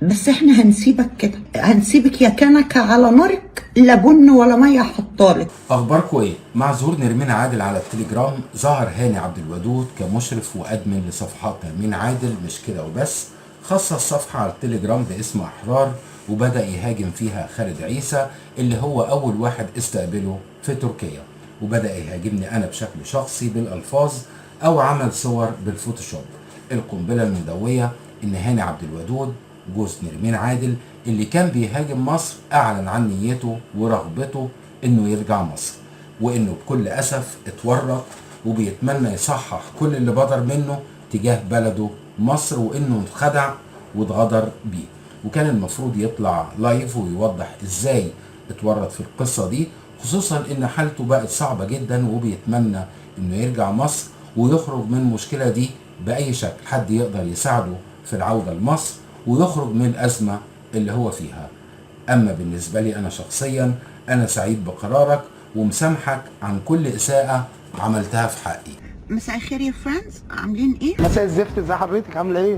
بس احنا هنسيبك كده، هنسيبك يا كنكه على نارك، لا بن ولا مية حطالك. اخباركم ايه؟ مع ظهور نرمين عادل على التليجرام ظهر هاني عبد الودود كمشرف و admin لصفحات نرمين عادل. مش كده وبس، خصص صفحة على التليجرام باسم احرار وبدأ يهاجم فيها خالد عيسى اللي هو اول واحد استقبله في تركيا، وبدأ يهاجمني انا بشكل شخصي بالالفاظ او عمل صور بالفوتوشوب. القنبلة المدوية ان هاني عبد الودود جوز نرمين عادل اللي كان بيهاجم مصر اعلن عن نيته ورغبته انه يرجع مصر، وانه بكل اسف اتورط وبيتمنى يصحح كل اللي بدر منه تجاه بلده مصر، وانه اتخدع واتغدر بيه، وكان المفروض يطلع live ويوضح ازاي اتورط في القصة دي، خصوصا ان حالته بقت صعبة جدا وبيتمنى انه يرجع مصر ويخرج من المشكلة دي بأي شكل، حد يقدر يساعده في العودة لمصر ويخرج من الأزمة اللي هو فيها. أما بالنسبة لي أنا شخصيا، أنا سعيد بقرارك ومسامحك عن كل إساءة عملتها في حقي. مساء الخير يا friends، عاملين ايه؟ مساء الزفت، ازي حضرتك؟ عامله ايه؟